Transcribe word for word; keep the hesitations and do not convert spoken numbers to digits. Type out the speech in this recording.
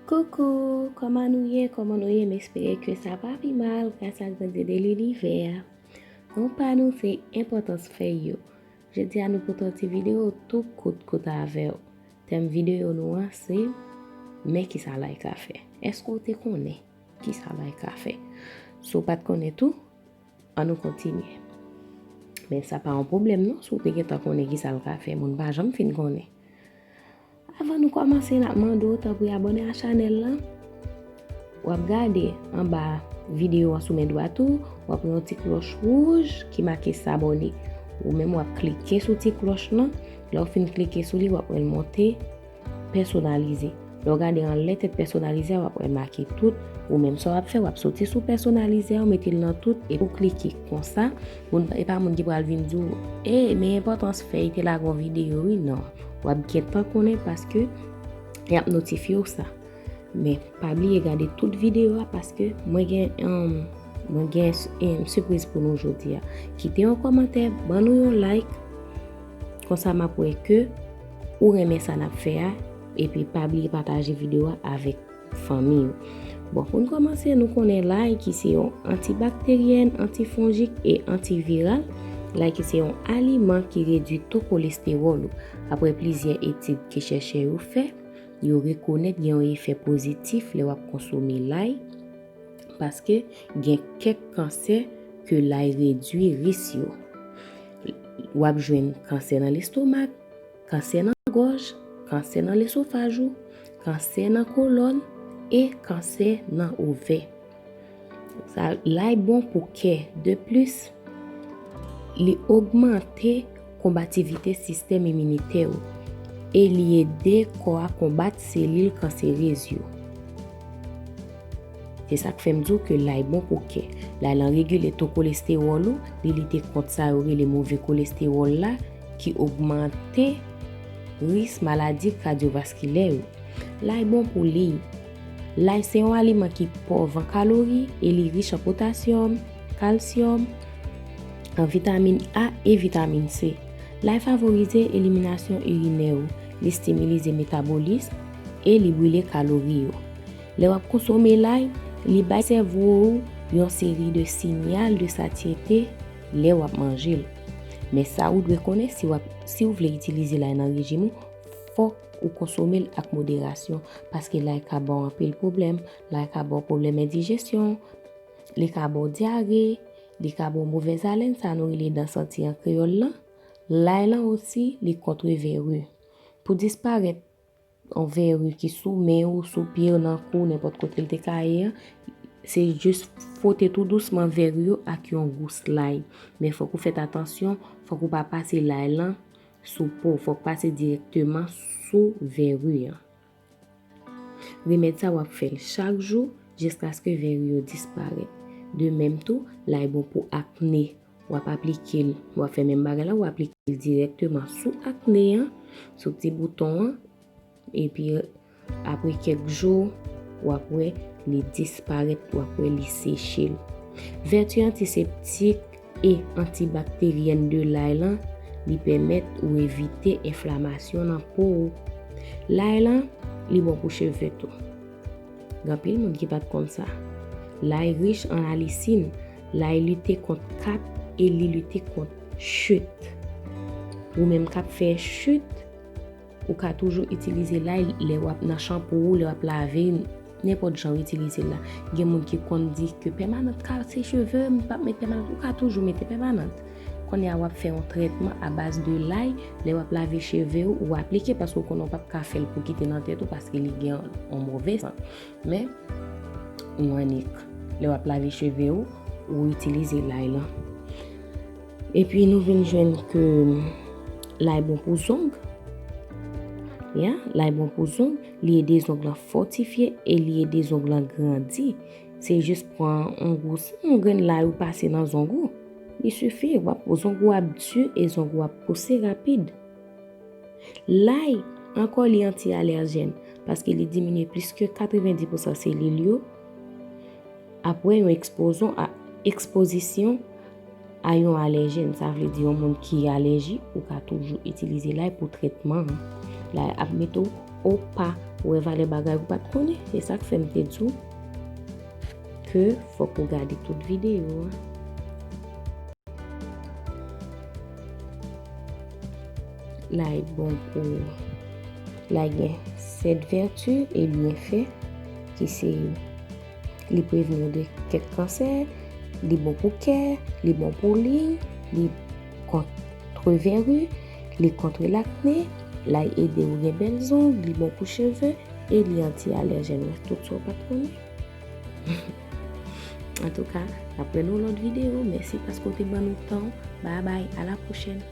Koukou, kòman nou ye? Kòman nou ye? M espere ke sa pa pi mal gras a Grandye de linivè. Non pa nou se enpòtans fèy yo. Jodi a nou pote yon ti videyo tou kout kout avè w. Tèm videyo nou an se, men kisa lay ka fè. Èske w te konnen kisa lay ka fè? Si w pa t konnen tou, ann nou kontinye. Men sa pa yon pwoblèm non, si w te gentan konnen kisa l ka fè, moun pa janm fin konnen. Avan nou kòmanse, n ap mande w tanpri abòne a chanèl lan. W ap gade anba videyo an sou men dwat ou, w ap wè yon ti klòch wouj ki make s'abonner. Ou menm w ap klike sou ti klòch lan. Lè w fin klike sou li, w ap wè l monte pèsonalize. Lè w gade anlè tèt pèsonalize a, w ap wè make tout. Ou menm sa w ap fè, w ap soti sou pèsonalize a, w mete l nan tout, epi w klike konsa. Moun, e pa moun ki pral vin di w, e, men enpòtans fèy te lage yon videyo, wi, non. W ap gentan konnen paske y ap notifye w sa. Men, pa bliye gade tout videyo a paske mwen gen, um, mwen gen, um, sipriz pou nou jodi a. Kite yon kòmantè, ban nou yon like. Konsa m ap wè ke ou renmen sa n ap fè a. Epi pa bliye pataje videyo a avèk fanmi w. Bon, pou n kòmanse, nou konnen lay ki se yon antibakteryen, antifonjik e antiviral. Lay ki se yon aliman ki redui to kolestewòl ou. Apre plizyè etid ke chèchè yo fè, yo rekonèt gen yon efè pozitif lè w ap konsome lay, paske gen kèk kansè ke lay redui risk yo. W ap jwenn kansè nan lestomak, kansè nan gòj, kansè nan lesofaj ou, kansè nan kolòn e kansè nan ovè. Sa, lay bon pou kè. De plis, li ogmante konbativite sistèm iminitè w e li ede kò a konbat selil kanserez yo. Se sa k fè m di w ke lay bon pou kè. Lay lan regile to kolestewòl ou, li lite kont sa yo rele move kolestewòl la, ki ogmante risk maladi kadyovaskilè yo. Lay bon pou liy. Lay se yon aliman ki pòv an kalori e li rich an potasyòm, kalsyòm, an vitamin A e vitamin C. Lay favorize eliminasyon irinè ou, li stimilize metabolism e li brile kalori yo. Lè w ap konsome lay, li bay sèvo ou yon seri de siyal de satyete lè w ap manje l. Men sa ou dwe konnen, si w ap, si w vle itilize lay nan rejim ou, fòk ou konsome l ak moderasyon, paske lay ka ba w anpil pwoblèm. Lay ka ba w pwoblèm endijesyon, li ka ba w dyare, li ka ba w movèz alèn, sa nou rele dan santi an kreyòl lan. Lay lan osi, li kont vèri. Pou disparèt yon vèri ki sou men ou, sou pye w, nan kou w, nenpòt kote l te ka ye an, se jis fwote tou dousman vèri yo ak yon gous lay. Men fòk ou fèt atansyon, fòk ou pa pase lay lan sou po, fòk pase dirèkteman sou vèri an. Remèd sa, w ap fè l chak jou jiskaske vèri yo disparèt. De menm tou, lay bon pou akne. W ap aplike l, w ap fè menm bagay la, w aplike l dirèkteman sou akne an, sou ti bouton an, epi apre kèk jou, w ap wè li disparèt, w ap wè li seche l. Vèti antiseptik e antibakteryèn de lay lan, li pèmèt ou evite enflamasyon nan po ou. Lay lan, li bon pou cheve tou. Gen anpil moun ki pa t konn sa. Lay rich an alisin, lay lite kont kap e li lite kont chit. Ou menm k ap fè chit, ou ka toujou itilize lay lè w ap nan chanpou ou, lè w ap lave, nenpòt jan w itilize l la. Gen moun ki konn di ke pèmanant kase cheve, m p ap met pèmanant, ou ka toujou mete pèmanant. Kounye a w ap fè yon trètman a baz de lay, lè w ap lave cheve w, ou aplike paske w konnen w p ap ka fè l pou kite nan tèt ou paske li gen yon move sant. Men, ou annik, lè w ap lave cheve w, ou itilize lay lan. Epi nou vin jwenn ke lay bon pou zong. Ya, lay bon pou zong, li ede zong lan fòtifye e li ede zong lan grandi. Se jis pran yon gous, yon grenn lay ou pase nan zong ou. Li sifi, w ap, zong ou ap di e zong ou ap pouse rapid. Lay, ankò, li anti-alèjèn, paske li diminye plis ke katrevendi pousan selil yo apre yon ekspozon a, ekspozisyon a yon alèjèn. Sa vle di yon moun ki alèji, ou ka toujou itilize lay pou trètman an. Lay ap mete w o pa Ou wè valè bagay ou pa t konnen. Se sa k fè m te di w ke fòk ou gade tout videyo a. Lay bon pou, lay gen sèt vèti e byenfè ki se, li prevni w de kèk kansè, li bon pou kè, li bon pou li, li kont vèri, li kont lakne, lay ede w gen bèl zong, li bon pou cheve e li anti alèjèn. Wè tout sa w pa t konnen. Antouka, n ap wè nan yon lòt videyo. Mèsi paske w te ban nou tan w. Babay, a la pwochèn.